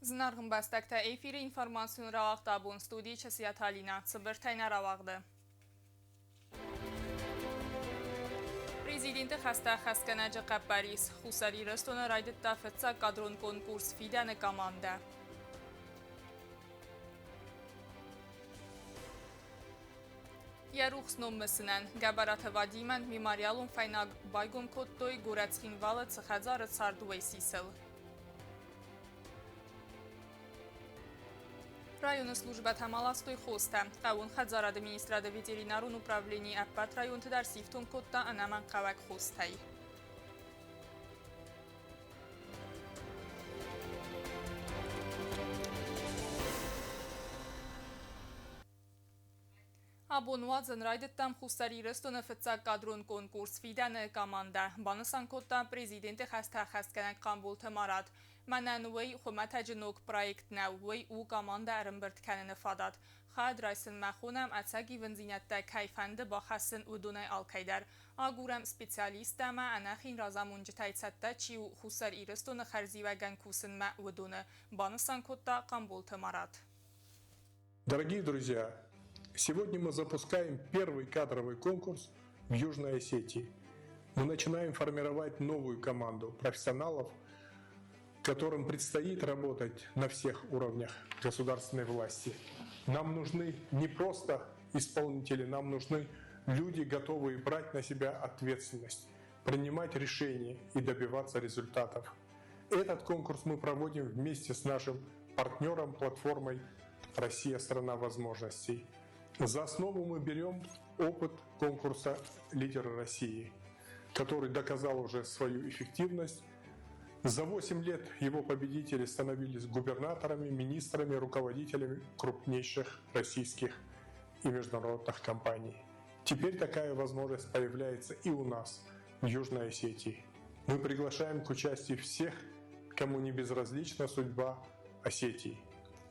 Зынаргъ ӕмбӕстӕгтӕ, эфиры информацион рауагъд абон студийы Часиаты Алинӕ. Цыбыртӕй нӕ рауагъды. Президенты хӕстӕ хӕсгӕнӕджы хъӕппӕрис Хуссар Ирыстоны райдыдта фыццаг кадрон конкурс «Фидӕны командӕ». Йӕ рухс ном мысынӕн Гӕбӕраты Вадимӕн мемориалон фӕйнӕг байгом кодтой горӕт Цхинвалы цы хӕдзары цард Уэсисыл. Районы службӕтӕ ма ластой хостӕ. Хъӕууон хӕдзарады министрады ветеринарон управлени ӕппӕт районты дӕр сифтонг кодта ӕнӕмӕнгхъӕуӕг хостӕй. Абон уадзын райдыдтам Хуссар Ирыстоны фыццаг кадрон конкурс «Фидӕны командӕ», банысан кодта президенты хӕстӕ ӕххӕстгӕнӕг Хъамболты Марат. Мӕнӕн уый хуымӕтӕджы ног проект нӕу, уый у командӕ ӕрӕмбырд кӕныны фадат. Хайад райсынмӕ хонӕм ӕцӕг ивындзинӕдтӕ кӕй фӕнды бахӕссын, уыдонӕй алкӕйдӕр. Агурӕм специалисттӕ ӕмӕ ӕнӕхин разамонджытӕй цӕттӕ чи у Хуссар Ирыстоны хӕрзиуӕгӕн кусынмӕ, уыдоны, банысан кодта Хъамболты Марат. Дорогие друзья, сегодня мы запускаем первый кадровый конкурс в Южной Осетии. Мы начинаем формировать новую команду профессионалов, которым предстоит работать на всех уровнях государственной власти. Нам нужны не просто исполнители, нам нужны люди, готовые брать на себя ответственность, принимать решения и добиваться результатов. Этот конкурс мы проводим вместе с нашим партнером платформой «Россия – страна возможностей». За основу мы берем опыт конкурса «Лидеры России», который доказал уже свою эффективность. За 8 лет его победители становились губернаторами, министрами, руководителями крупнейших российских и международных компаний. Теперь такая возможность появляется и у нас, в Южной Осетии. Мы приглашаем к участию всех, кому не безразлична судьба Осетии.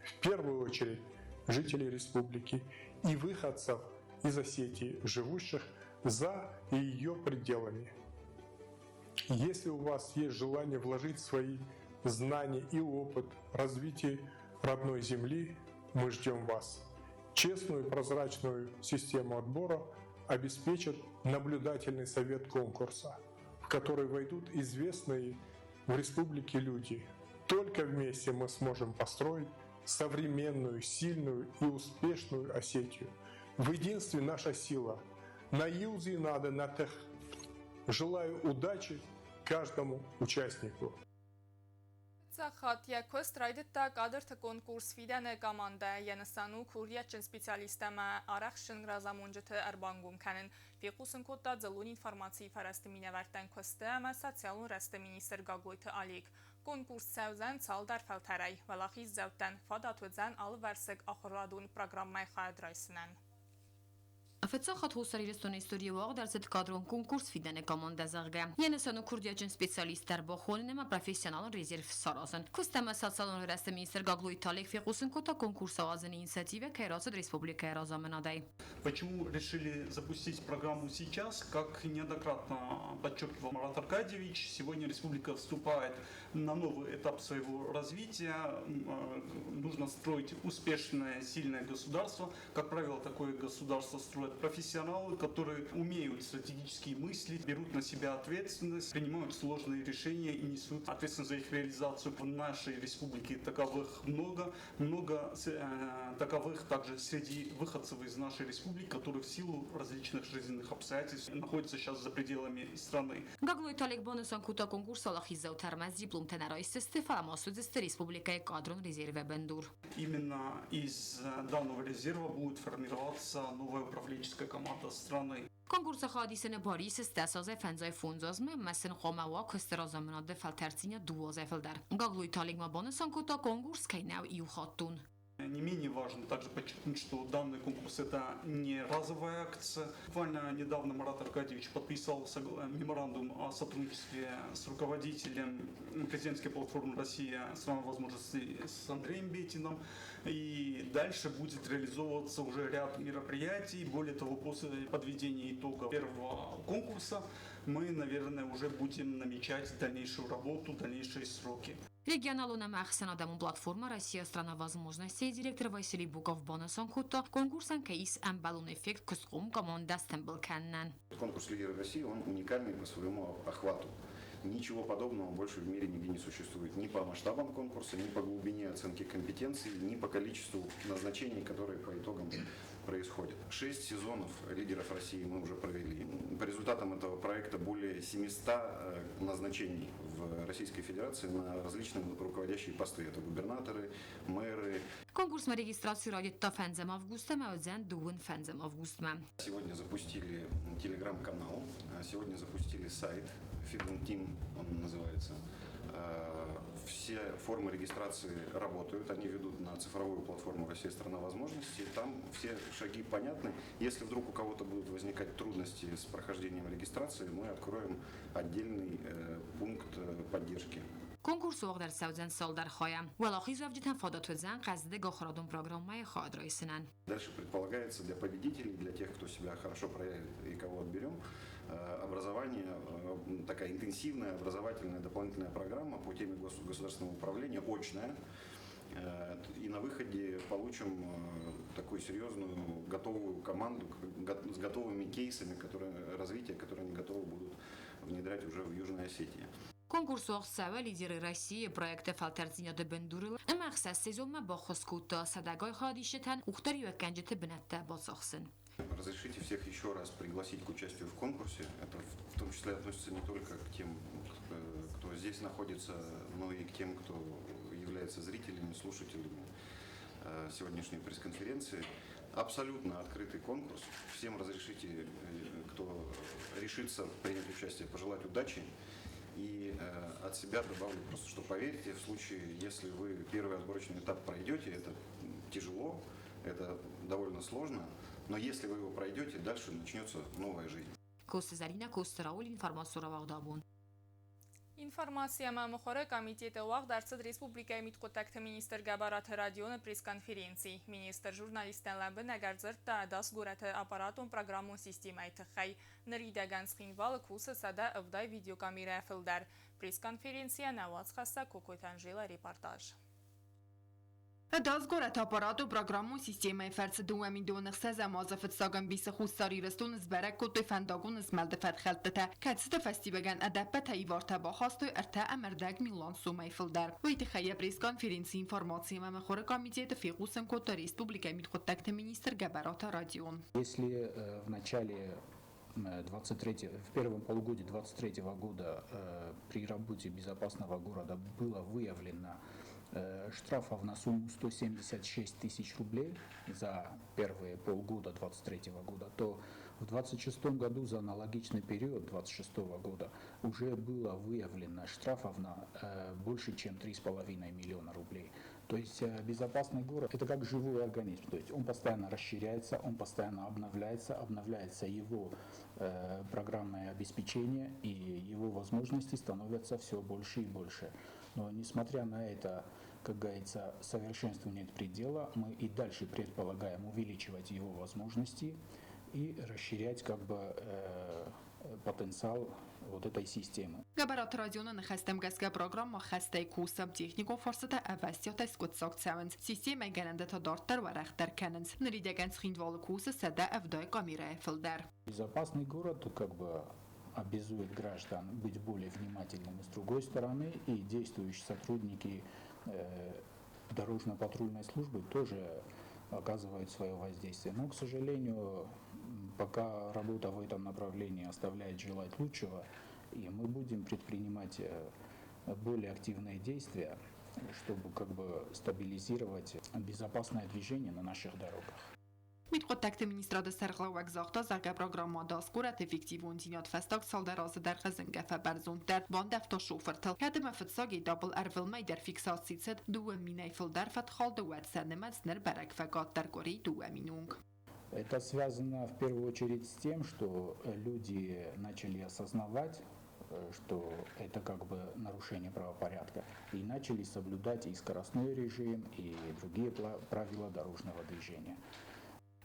В первую очередь жителей республики и выходцев из Осетии, живущих за ее пределами. Если у вас есть желание вложить свои знания и опыт в развитие родной земли, мы ждем вас. Честную и прозрачную систему отбора обеспечит наблюдательный совет конкурса, в который войдут известные в республике люди. Только вместе мы сможем построить современную, сильную и успешную Осетию. В единстве наша сила. На Юзе надо на тех. Желаю удачи каждому участнику. Фыццаг хатт йӕ куыст райдыдта кадрты конкурс «Фидӕны командӕ». Йӕ нысан у курдиатджын специалисттӕ ӕмӕ арӕхстджын разамонджыты ӕрбангом кӕнын, фехъусын кодта дзыллон информацийы фӕрӕзты минӕвӕрттӕн куысты ӕмӕ социалон рӕзты министр Гаглойты Олег. Конкурс цӕудзӕн цалдӕр фӕлтӕрӕй. Уӕлахиздзӕуттӕн фадат уыдзӕн алывӕрсыг ахуырадон программӕйы хайад райсынӕн. Фыццаг хатт Хуссар Ирыстоны историйы уагъд ӕрцыд кадрон конкурс «Фидӕны командӕ», зӕгъгӕ. Йӕ нысан у курдиатджын специалисттӕ ӕрбахонын ӕмӕ профессионалон резерв саразын. Куыст ӕмӕ социалон рӕзты министр Гаглойты Олег фехъусын кодта, конкурс ауадзыны инициативӕ кӕй рацыд республикӕйы разамынадӕй. Почему решили запустить программу сейчас? Как неоднократно подчеркивал Марат Аркадьевич, сегодня республика вступает на новый этап своего развития. Нужно строить успешное, сильное государство. Как правило, такое государство строят профессионалы, которые умеют стратегически мыслить, берут на себя ответственность, принимают сложные решения и несут ответственность за их реализацию. В нашей республике таковых много, много таковых также среди выходцев из нашей республики, которые в силу различных жизненных обстоятельств находятся сейчас за пределами страны. Гаглойты Олег банысан кодта конкурсы уӕлахиздзаутӕ ӕрмӕст дипломтӕ нӕ райсдзысты, фӕлӕ ма суыдзысты республикӕйы кадрон резервы бындур. Именно из данного резерва будет формироваться новая управленческая команда страны. Конкурсы хайадисыны бар ис стӕсазӕй фӕндзай фондз азмӕ ӕмӕ сын хъуамӕ уа куысты разамынады фӕлтӕрддзинад дыууӕ фылдӕр. Гаглойты Олег ма банысан кодта, конкурс кӕй нӕу иухаттон. Не менее важно также подчеркнуть, что данный конкурс – это не разовая акция. Буквально недавно Марат Аркадьевич подписал меморандум о сотрудничестве с руководителем президентской платформы «Россия. Страна возможностей» с Андреем Бетином. И дальше будет реализовываться уже ряд мероприятий. Более того, после подведения итогов первого конкурса мы, наверное, уже будем намечать дальнейшую работу, дальнейшие сроки. Регионалон ӕмӕ ӕхсӕнадӕмон платформа «Россия – страна возможностей» директор Василий Буков банысан кодта, конкурсӕн кӕй ис ӕмбӕлон эффект куыстхъом командӕ стымбыл кӕнынӕн. Конкурс «Лидеры России», он уникальный по своему охвату. Ничего подобного больше в мире нигде не существует. Ни по масштабам конкурса, ни по глубине оценки компетенций, ни по количеству назначений, которые по итогам происходят. 6 сезонов «Лидеров России» мы уже провели. По результатам этого проекта более 700 назначений в Российской Федерации на различные руководящие посты. Это губернаторы, мэры. Конкурсмӕ регистраци райдыдта фӕндзӕм августы ӕмӕ уыдзӕн дыууын фӕндзӕм августмӕ. Сегодня запустили телеграм-канал, сегодня запустили сайт Fiden Team, он называется. Все формы регистрации работают, они ведут на цифровую платформу «Россия – страна возможностей». Там все шаги понятны. Если вдруг у кого-то будут возникать трудности с прохождением регистрации, мы откроем отдельный пункт поддержки. Конкурс уагъд ӕрцӕудзӕн цалдӕр хайӕ. Уӕлахизуӕвджытӕн фадат уыдзӕн хъӕздыг ахуырадон программӕйы хайад райсынӕн. Дальше предполагается для победителей, для тех, кто себя хорошо проявит и кого отберем, образование, такая интенсивная образовательная дополнительная программа по теме государственного управления, очная. И на выходе получим такую серьезную, готовую команду с готовыми кейсами, развития, которые они готовы будут внедрять уже в Южной Осетии. Конкурс уагъд цӕуы «Лидеры России» проекты фӕлтӕрддзинады бындурыл ӕмӕ ӕхсӕз сезонмӕ баххуыс кодта сӕдӕгай хайадисджытӕн къухдариуӕггӕнджыты бынӕттӕ бацахсын. Разрешите всех еще раз пригласить к участию в конкурсе. Это в том числе относится не только к тем, кто здесь находится, но и к тем, кто является зрителями, слушателями сегодняшней пресс-конференции. Абсолютно открытый конкурс. Всем разрешите, кто решится принять участие, пожелать удачи. И от себя добавлю просто, что поверьте, в случае, если вы первый отборочный этап пройдете, это тяжело, это довольно сложно, но если вы его пройдете, дальше начнется новая жизнь. Коцты Зӕринӕ, Коцты Рауль, информацион рауагъд «Абон». Информаци ӕмӕ мыхуыры комитеты уагъд ӕрцыд республикӕйы мидхъуыддӕгты министр Гӕбӕраты Родионы пресс-конференци. Министр журналисттӕн лӕмбынӕг ӕрдзырдта ӕдас горӕты аппаратон программон системӕйы тыххӕй. Ныридӕгӕн Цхинвалы кусы 170 видеокамерӕйӕ фылдӕр. Пресс-конференцийӕ нӕ уацхӕссӕг Кокойты Анжела репортаж. Ӕдас горӕты аппаратон программон системӕйы фӕрцы 2006 азы фыццаг ӕмбисы Хуссар Ирыстоны сбӕрӕг кодтой фӕндагон змӕлды фӕткхӕлдтытӕ, кӕцыты фӕстиуӕгӕн ӕдӕппӕтӕй ивартӕ бахастой 3.25 милуан сомӕй фылдӕр. Уый тыххӕй йӕ пресс-конференцийы информаци ӕмӕ мыхуыры комитеты фехъусын кодта республикӕйы мидхъуыддӕгты министр Гӕбӕраты Родион. Если в начале 23, в первом полугодии 23 года при работе безопасного города было выявлено штрафов на сумму 176 тысяч рублей за первые полгода 23 года, то в 26 году за аналогичный период 26 года уже было выявлено штрафов на больше, чем 3,5 миллиона рублей. То есть безопасный город – это как живой организм, то есть он постоянно расширяется, он постоянно обновляется, обновляется его программное обеспечение, и его возможности становятся все больше и больше. Но несмотря на это, как говорится, совершенству нет предела, мы и дальше предполагаем увеличивать его возможности и расширять как бы потенциал вот этой системы. Гӕбӕраты Родионы ныхӕстӕм гӕсгӕ программӕ ӕххӕстӕй кусы, техникон фарстытӕ ӕвӕстиатӕй скъуыддзаг цӕуынц. Системӕйы гӕнӕнтӕ та дарддӕр уӕрӕхдӕр кӕнынц. Ныридӕгӕн Цхинвалы кусы 170 камерӕйӕ фылдӕр. Безопасный город как бы обязует граждан быть более внимательными. С другой стороны, и действующие сотрудники дорожно-патрульной службы тоже оказывают свое воздействие. Но, к сожалению, пока работа в этом направлении оставляет желать лучшего, и мы будем предпринимать более активные действия, чтобы как бы стабилизировать безопасное движение на наших дорогах. Мидхъуыддӕгты министрады сӕргълӕууӕг загъта, зӕгъгӕ программӕ «Ӕдас горӕт» эффективондзинад фӕстаг цалдӕр азы дӕргъы зынгӕ фӕбӕрзонддӕр, бандӕвта шофыртыл. Кӕд ӕмӕ фыццаг этапыл ӕрвылмӕй дӕр фиксаци цыд 2000-ӕй фылдӕр фӕткхалды, уӕд сӕ нымӕц ныр бӕрӕг фӕкъаддӕр къуыри 2000 онг. Это связано в первую очередь с тем, что люди начали осознавать, что это как бы нарушение правопорядка, и начали соблюдать и скоростной режим, и другие правила дорожного движения.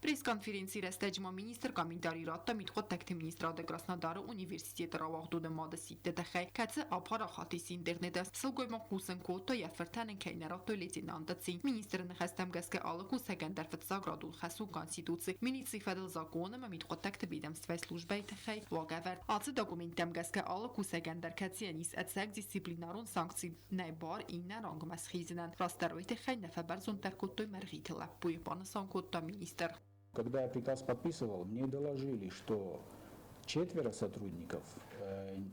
Пресс-конференцийы рӕстӕджы ма министр комментари радта Мидхъуыддӕгты министрады Краснодары университеты рауагъдоны мады сидты тыххӕй, кӕцы апарахат ис интернеты. Сылгоймаг хъусын кодта, йӕ фыртӕн ын кӕй нӕ радтой лейтенанты цин. Министры ныхӕстӕм гӕсгӕ алы кусӕгӕн дӕр фыццаградон хӕс у Конституци, милицийы фӕдыл закон ӕмӕ мидхъуыддӕгты ведомствӕйы службӕйы тыххӕй уагӕвӕрд. Ацы документтӕм гӕсгӕ алы кусӕгӕн дӕр, кӕцыйӕн ис ӕцӕг дисциплинарон санкци, нӕй бар иннӕ рангмӕ схизынӕн. Растдӕр уый тыххӕй нӕ фӕбӕрзонддӕр кодтой Мӕргъиты лӕппуйы, банысан кодта министр. Когда я приказ подписывал, мне доложили, что четверо сотрудников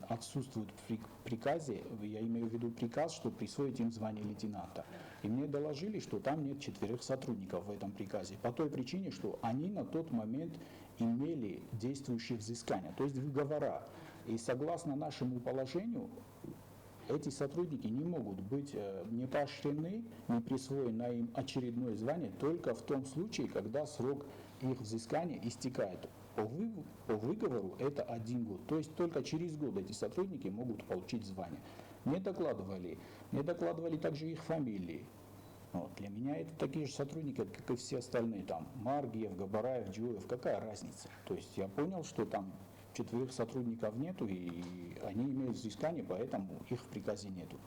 отсутствуют в приказе, я имею в виду приказ, что присвоить им звание лейтенанта. И мне доложили, что там нет четверых сотрудников в этом приказе, по той причине, что они на тот момент имели действующие взыскания, то есть выговора. И согласно нашему положению, эти сотрудники не могут быть не поощрены, не присвоено им очередное звание только в том случае, когда срок их взыскания истекает. По выговору это 1 год. То есть только через год эти сотрудники могут получить звание. Мне докладывали также их фамилии. Вот. Для меня это такие же сотрудники, как и все остальные. Там Маргиев, Габараев, Джиоев, какая разница? То есть я понял, что там четверых сотрудников нету, и они имеют взыскание, поэтому их в приказе нету.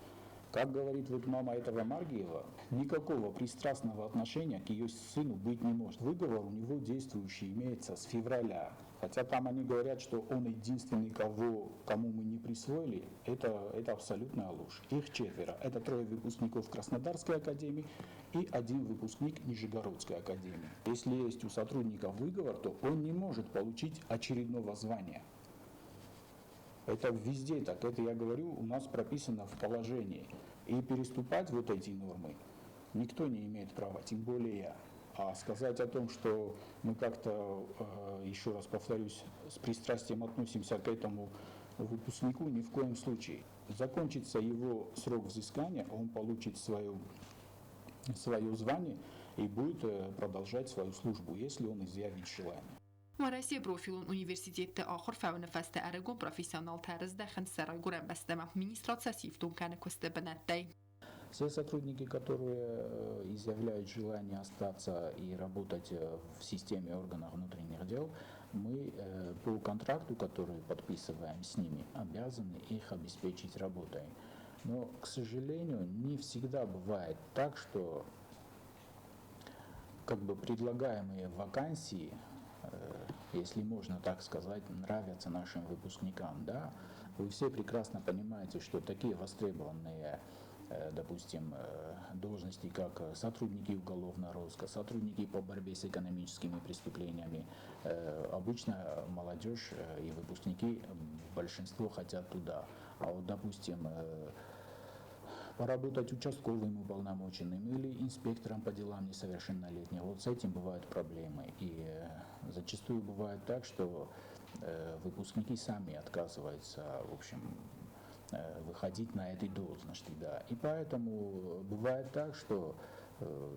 Как говорит вот мама этого Маргиева, никакого пристрастного отношения к ее сыну быть не может. Выговор у него действующий имеется с февраля. Хотя там они говорят, что он единственный, кому мы не присвоили, это абсолютная ложь. Их четверо. Это 3 выпускников Краснодарской академии и 1 выпускник Нижегородской академии. Если есть у сотрудника выговор, то он не может получить очередного звания. Это везде так, это я говорю, у нас прописано в положении. И переступать вот эти нормы никто не имеет права, тем более я. А сказать о том, что мы как-то, еще раз повторюсь, с пристрастием относимся к этому выпускнику, ни в коем случае. Закончится его срок взыскания, он получит свое звание и будет продолжать свою службу, если он изъявит желание. Уӕрӕсейы профилон университетты ахуыр фӕуыны фӕстӕ ӕрыгон профессионалтӕ рыздӕхынц сӕ райгуырӕн бӕстӕмӕ. Министрад сӕ сифтонг кӕны куысты бынӕттӕй. Все сотрудники, которые изъявляют желание остаться и работать в системе органов внутренних дел, мы по контракту, который подписываем с ними, обязаны их обеспечить работой. Но, к сожалению, не всегда бывает так, что как бы предлагаемые вакансии, если можно так сказать, нравятся нашим выпускникам. Да? Вы все прекрасно понимаете, что такие востребованные, допустим, должности, как сотрудники уголовного розыска, сотрудники по борьбе с экономическими преступлениями, обычно молодежь и выпускники, большинство хотят туда. А вот, допустим, поработать участковым уполномоченным или инспектором по делам несовершеннолетних. Вот с этим бывают проблемы. И зачастую бывает так, что выпускники сами отказываются, в общем, выходить на этой должности. Да. И поэтому бывает так, что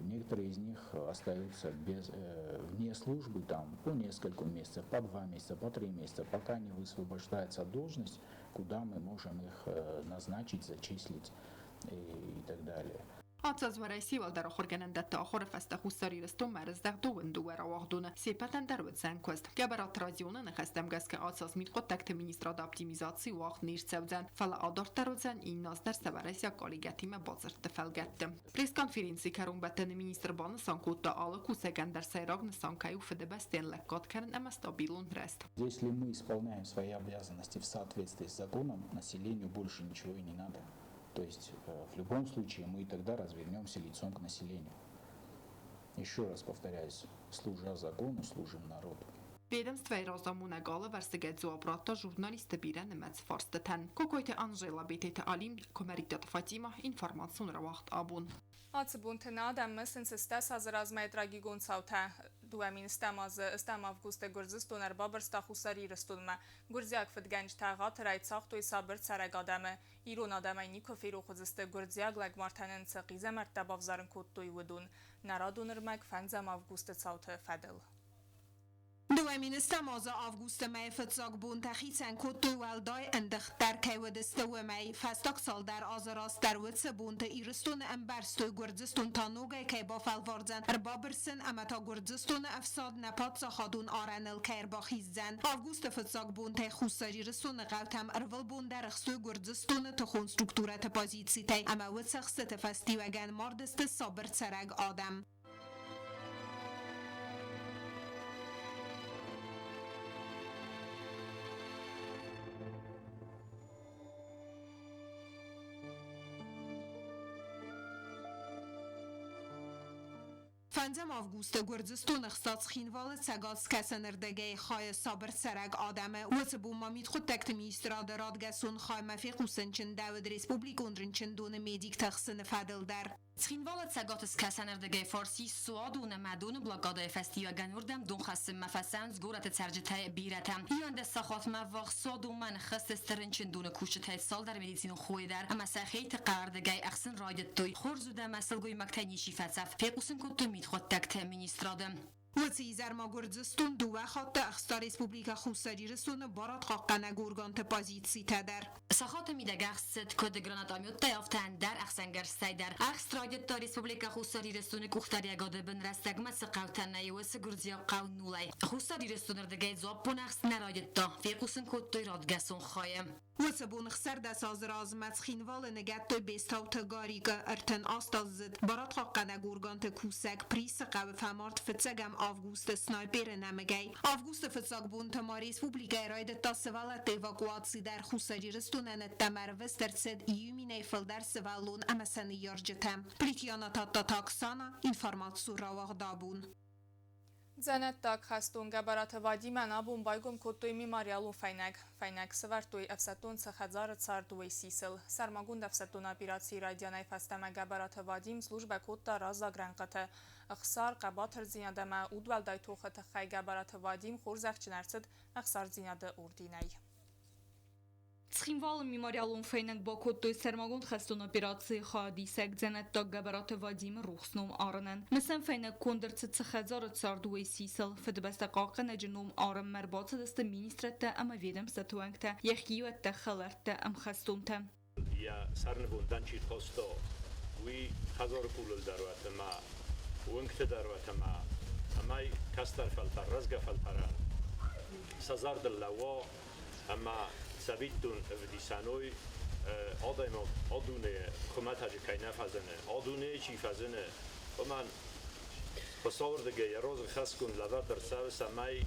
некоторые из них остаются вне службы там, по несколько месяцев, по 2 месяца, по 3 месяца, пока не высвобождается должность, куда мы можем их назначить, зачислить и так далее. Ацы аз Уӕрӕсейы уӕлдӕр ахуыргӕнӕндӕтты ахуыры фӕстӕ Хуссар Ирыстонмӕ ӕрыздӕхт 22 рауагъдоны. Се ппӕтӕн дӕр уыдзӕн куыст. Гӕбӕраты Родионы ныхӕстӕм гӕсгӕ ацы аз мидхъуыддӕгты министрады оптимизаци уагъд не рцӕудзӕн, фӕлӕ адарддӕр уыдзӕн иннӕ аз дӕр сӕ уӕрӕсейаг коллегӕтимӕ бадзырдты фӕлгӕтты. Пресс-конференцийы кӕронбӕттӕны министр банысан кодта, алы кусӕгӕн дӕр сӕйраг нысан кӕй у фыдыбӕстӕйӕн лӕггад кӕнын ӕмӕ стабилон рӕзт. Если мы исполняем свои обязанности в соответствии с законом, населению больше ничего и не надо. То есть в любом случае мы тогда развернемся лицом к населению. Еще раз повторяюсь, служа закону, служим народу. Ведомствӕйы разамонӕг алывӕрсыг дзуапп радта журналистты бирӕнымӕц фарстытӕн. Кокойты Анжела, Бететы Алим, Куымӕридтаты Фатима, информацион рауагъд «Абон». Ацы бонты нӕ адӕм мысынц 80 азы размӕ трагикон цаутӕ. 2008 азы 8 августы Гуырдзыстон ӕрбабырста Хуссар Ирыстонмӕ. Гуырдзиаг фыдгӕнджытӕ ӕгъатырӕй цагътой сабыр цӕрӕг адӕмы. Ирон адӕмӕй никуы ферох уыдзысты гуырдзиаг лӕгмартӕн цы хъизӕмӕрттӕ бавзарын кодтой, уыдон. Нӕ радон ӕрмӕг 5 августы цауты фӕдыл. 2000 азы августы мӕйы фыццаг бонтӕ хицӕн кодтой уӕлдай ӕндыгъддӕр кӕй уыдысты, уымӕй. Фӕстаг цалдӕр азы растдӕр уыцы бонты Ирыстоны ӕмбӕрстой, Гуырдзыстон та ногӕй кӕй бафӕлвардзӕн ӕрбабырсын ӕмӕ та Гуырдзыстоны ӕфсад нӕ паддзахадон арӕныл кӕй ӕрбахиздзӕн. Августы фыццаг бонтӕй Хуссар Ирыстоны хъӕутӕм ӕрвылбон дӕр ӕхстой Гуырдзыстоны тыхон структурӕты позицитӕй ӕмӕ уыцы ӕхстыты фӕстиуӕгӕн мардысты сабыр цӕрӕг адӕм. Фӕндзӕм августы Гуырдзыстоны ӕхста Цхинвалы цӕгат-скӕсӕнырдыгӕй хайы сабыр цӕрӕг адӕмы. Уыцы бон ма мидхъуыддӕгты министрады радгӕсон хаймӕ фехъусын чындӕуыд республикон рынчындоны медиктӕ хсыны фӕдыл дӕр. Цхинвалы цӕгат-скӕсӕнырдыгӕй фарси Суадон ӕмӕ доны блокадӕйы фӕстиуӕгӕн уырдӕм дон хӕссынмӕ фӕцӕуынц горӕты цӕрджытӕй бирӕтӕ. 11 сахатмӕ ӕввахс Суадонмӕ ныххӕццӕ рынчындоны кусджытӕй цалдӕр медицинон хойы дӕр ӕмӕ сӕ хейты хъӕрдыгӕй ӕхсын райдыдтой. Хорз уыд ӕмӕ сылгоймӕгтӕй ничи фӕцӕф, фехъусын кодтой мидхъуыддӕгты министрады. Уыцы изӕр ма Гуырдзыстон дыууӕ хатты ӕхста Республикӕ Хуссар Ирыстоны барадхъахъхъӕнӕг органты позицитӕ дӕр. Сахаты мидӕг ӕхст цыд куыд гранатометтӕй, афтӕ ӕндӕр ӕхсӕнгӕрзтӕй дӕр. Ӕхст райдыдта Республикӕ Хуссар Ирыстоны къухдариӕгады бын рӕстӕгмӕ цы хъӕутӕ нӕй, уыцы гуырдзиаг хъӕу Нулӕй. Хуссар Ирыстоны рдыгӕй дзуаппон ӕхст нӕ райдыдта, фехъусын кодтой радгӕсон хайы. Уыцы бон 16 азы размӕ Цхинвалы ныгӕдтой Бестауты Гарикы 38-аздзыд барадхъахъхъӕнӕг органты кусӕг Присы хъӕуы фӕмард фыццӕгӕм августы снайперы нӕмыгӕй. Августы фыццаг бонты ма республикӕйы райдыдта сывӕллӕтты эвакуаци дӕр. Хуссар Ирыстонӕн ӕддӕмӕ ӕрвыст ӕрцыд иу минӕй фылдӕр сывӕллон ӕмӕ сӕ ныййарджытӕ. Плитьяна Тадтаты Оксана, информацион рауагъд абон. Дзӕнӕттаг хӕстон Гӕбӕраты Вадимӕн абон байгом кодтой мемориалон фӕйнӕг. Фӕйнӕг сӕвӕрдтой ӕфсӕддон цы хӕдзары цард, уый сисыл. Сӕрмагонд ӕфсӕддон операцийы райдианӕй фӕстӕмӕ Гӕбӕраты Вадим службӕ кодта раззаг рӕнхъыты. Ӕхсар, хъӕбатырдзинад ӕмӕ удуӕлдай тохы тыххӕй Гӕбӕраты Вадим хорзӕхджын ӕрцыд Ӕхсардзинады орденӕй. Цхинвалы мемориалон фӕйнӕг бакодтой сӕрмагонд хӕстон операцийы хайадисӕг дзӕнӕттаг Гӕбӕраты Вадимы рухс ном арынӕн. Мысӕн фӕйнӕг конд ӕрцыд цы хӕдзары цард, уый сисыл. Фыдыбӕстӕ хъахъхъӕнӕджы ном арынмӕ ӕрбацыдысты министрӕдтӕ ӕмӕ ведомствоты уӕнгтӕ, йӕ хиуӕттӕ, хӕлӕрттӕ, ӕмхӕстонтӕ. Йӕ сӕрнывондӕн чи рхаста, уый хӕдзары къулыл дӕр уӕд ӕмӕ уынгты дӕр уӕд ӕмӕ цӕмӕй кӕстӕр фӕлтӕр, рӕзгӕ фӕлтӕрӕн сӕ зӕрдыл лӕууа ӕмӕ цӕвиттон ӕвдисӕной адӕймаг а дунейы хуымӕтӕджы кӕй нӕ фӕзыны, а дунейы чи фӕзыны, уымӕн Хуыцауырдыгӕй йӕ разы хӕсгонд лӕвӕрд ӕрцӕуы, цӕмӕй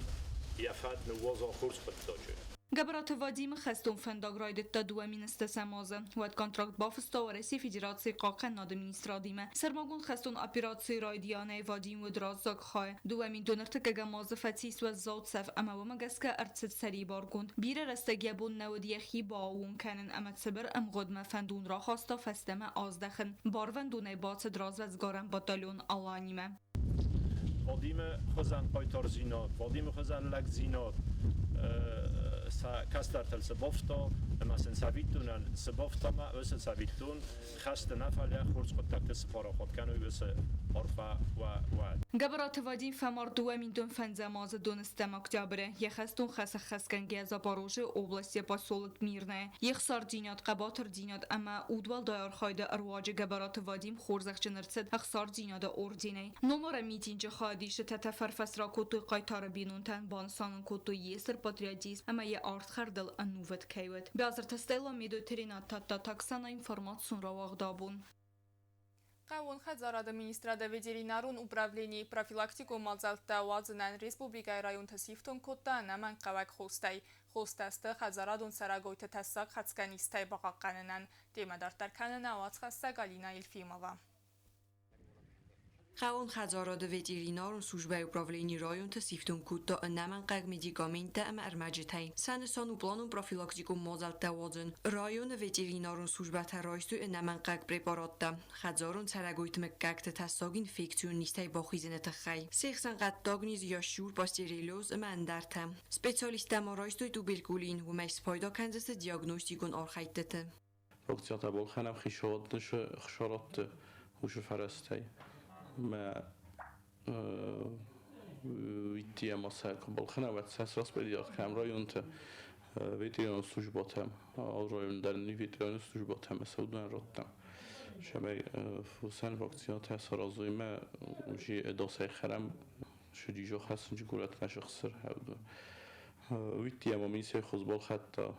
йӕ фӕд ныууадза хорз хъуыддаджы. Гӕбӕраты Вадимы хӕстон фӕндаг райдыдта 2010 азы. Уӕд контракт бафыста Уӕрӕсейы Федерацийы хъахъхъӕнынады министрадимӕ. Сӕрмагонд хӕстон операцийы райдианӕй Вадим уыд раззаг хайы. 2004 азы фӕцис уӕззау цӕф ӕмӕ уымӕ гӕсгӕ ӕрцыд сӕрибаргонд. Бирӕ рӕстӕг йӕ бон нӕ уыд йӕхи бааууон кӕнын ӕмӕ цыбыр ӕмгъуыдмӕ фӕндон рахаста фӕстӕмӕ аздӕхын. Барвӕндонӕй бацыд развӕдсгарӕн батальон «Алани»-мӕ. Вадимы хуызӕн хъайтардзинад, Вадимы хуызӕн лӕгдзинад сӕ кӕстӕртыл цы бафта ӕмӕ сын цӕвиттонӕн цы бафта ӕмӕ уыцы цӕвиттон хӕсты нӕ, фӕлӕ хорз хъуыддӕгты цы парахат кӕной, уыцы арфӕ уӕ уӕд. Гӕбӕраты Вадим фӕмард 2005 азы доныстӕм октябры. Йӕ хӕстон хӕс ӕххӕстгӕнгӕйӕ Запорожьейы областы поселок Мирное. Йе хсардзинад, хъӕбатырдзинад ӕмӕ удуӕлдай архайды ӕруаджы Гӕбӕраты Вадим хорзӕхджын ӕрцыд Ӕхсардзинады орденӕй. Номарӕн митинджы хайадисджытӕ тӕфӕрфӕс ракодтой хъайтары бинонтӕн, банысан ын кодтой йе стыр патриотизм ӕмӕ йӕ ардхӕрдыл ӕнувыд кӕй уыд. Биазырты Стелла, Медойты Ренат, Тадтаты Оксана, информацион рауагъд абон. Хъӕууон хӕдзарады министрады ветеринарон управленийы профилактикон мадзӕлттӕ уадзынӕн республикӕйы районты сифтонг кодта ӕнӕмӕнгхъӕуӕг хостӕй. Хостӕ сты хӕдзарадон цӕрӕгойты тӕссаг хӕцгӕ низтӕй бахъахъхъӕнынӕн. Темӕ дарддӕр кӕны нӕ уацхӕссӕг Алина Елфимова. Хъӕууон хӕдзарады ветеринарон службӕйы управлени районты сифтонг кодта ӕнӕмӕнгхъӕуӕг медикаменттӕ ӕмӕ ӕрмӕджытӕй. Сӕ нысан у планон профилактикон мадзӕлттӕ уадзын. Районы ветеринарон службӕтӕ райстой ӕнӕмӕнгхъӕуӕг препараттӕ хӕдзарон цӕрӕгойты мыггӕгты тӕссаг инфекцион низтӕй бахизыны тыххӕй. Се хсӕн хъӕддаг низ, ящур, пастереллез ӕмӕ ӕндӕртӕ. Специалисттӕ ма райстой туберкулин, уымӕй спайда кӕндзысты диагностикон архӕйдтыты. Акциятӕ балхӕнӕм хицауады хсарадты уыцы фӕрӕзтӕй. Мӕ Уидти ӕмӕ сӕ куы балхӕна, уӕд сӕ распределять кӕнӕм районты ветеринарон службӕтӕм, алы районы дӕр нын ветеринарон службӕтӕ ӕмӕ сӕ уыдонӕн радтам. Цӕмӕй фосӕн вакцинӕтӕ саразой ӕмӕ уже ӕдасӕй хӕрӕм сыдизо хӕцынджы горӕтмӕ сыхсыр. Уидти ӕмӕ Минсельхоз балхӕдта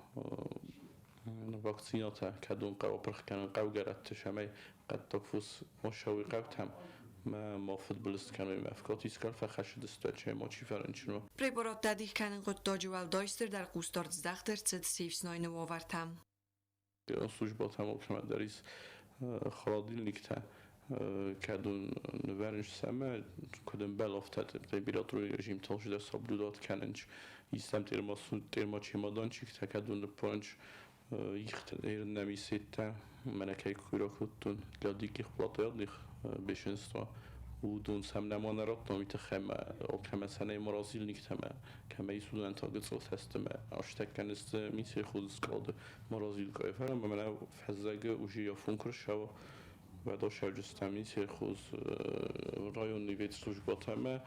вакцинӕтӕ, кӕдон хъӕуы пырх кӕнын хъӕугӕрӕтты, цӕмӕй хъӕддаг фос ма ссӕуой хъӕутӕм ма ма фыдбылыз кӕной, ма ӕфгатискал фӕхӕссыдысты, ма чи фӕрынчын уа. Препараттӕ дих кӕнын хъуыддаджы уӕлдай стырдӕр хъусдард здӕхт ӕрцыд се фснайыны уавӕртӕм. Службӕтӕм алкӕмӕдӕр ис холодильниктӕ, кӕдон нывӕрынц ӕмӕ куыд ӕмбӕлы, афтӕ температурой режим дӕр соблюдать кӕнынц. Ис сӕм термочемоданчиктӕ, кӕдон ныппарынц ихт нӕм исеттӕ, мӕнӕ кӕй кой ракодтон, для диких плотоядных бешенства. Уыдон сӕм нӕма нӕ радтам, уый тыххӕй ӕмӕ алкӕмӕ сӕ нӕй морозильниктӕ ӕмӕ кӕмӕ ис, уыдонӕн та гыццыл сӕсты ӕмӕ астӕккӕ сты Минсельхозы склады морозилкӕйы. Фӕлӕ мӕнӕ фӕззӕгы уже афон куы рцӕуа, уӕд асӕуджыстӕм Минсельхоз районный ветслужбӕтӕ ӕмӕ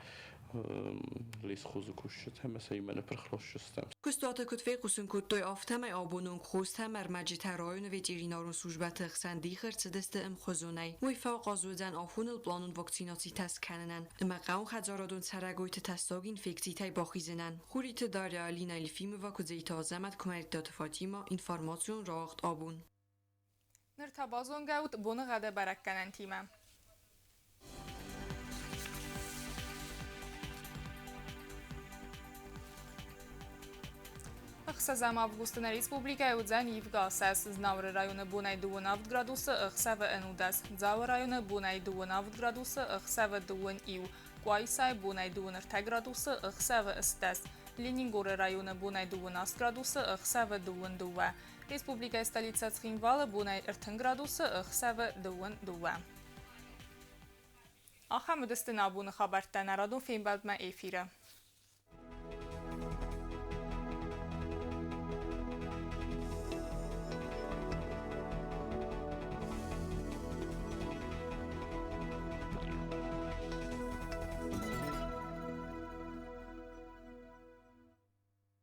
лесхозы кусджытӕ ӕмӕ сӕ иумӕ ныппырх ласдзыстӕм. Куыстуаты куыд фехъусын кодтой, афтӕмӕй абоны онг хостӕ ӕмӕ ӕрмӕджытӕ районы ветеринарон службӕты хсӕн дих ӕрцыдысты ӕмхуызонӕй. Уый фӕахъаз уыдзӕн афоныл планон вакцинацитӕ скӕнынӕн ӕмӕ хъӕууонхӕдзарадон цӕрӕгойты тӕссаг инфекцитӕй бахизынӕн. Хуриты Дарья, Алина Елфимова, Куыдзеты Азӕмӕт, Куымӕридтаты Фатимӕ, информацион рауагъд «Абон». Ныр та базонгӕ ут боныгъӕды бӕрӕггӕнӕнтимӕ. Ӕхсӕзӕм августы нӕ республикӕйы уыдзӕн ивгӕ асӕс. Знауыры районы бонӕй 27 градусы, ӕхсӕвы 11. Дзауы районы бонӕй 27 градусы, ӕхсӕвы 21. Къуайсайы бонӕй 23 градусы, ӕхсӕвы 18. Ленингоры районы бонӕй 18 градусы, ӕхсӕвы 22. Республикӕйы столицӕ Цхинвалы бонӕй 30 градусы, ӕхсӕвы 22. Ахӕм уыдысты нӕ абоны хабӕрттӕ нӕ радон фембӕлдмӕ эфиры.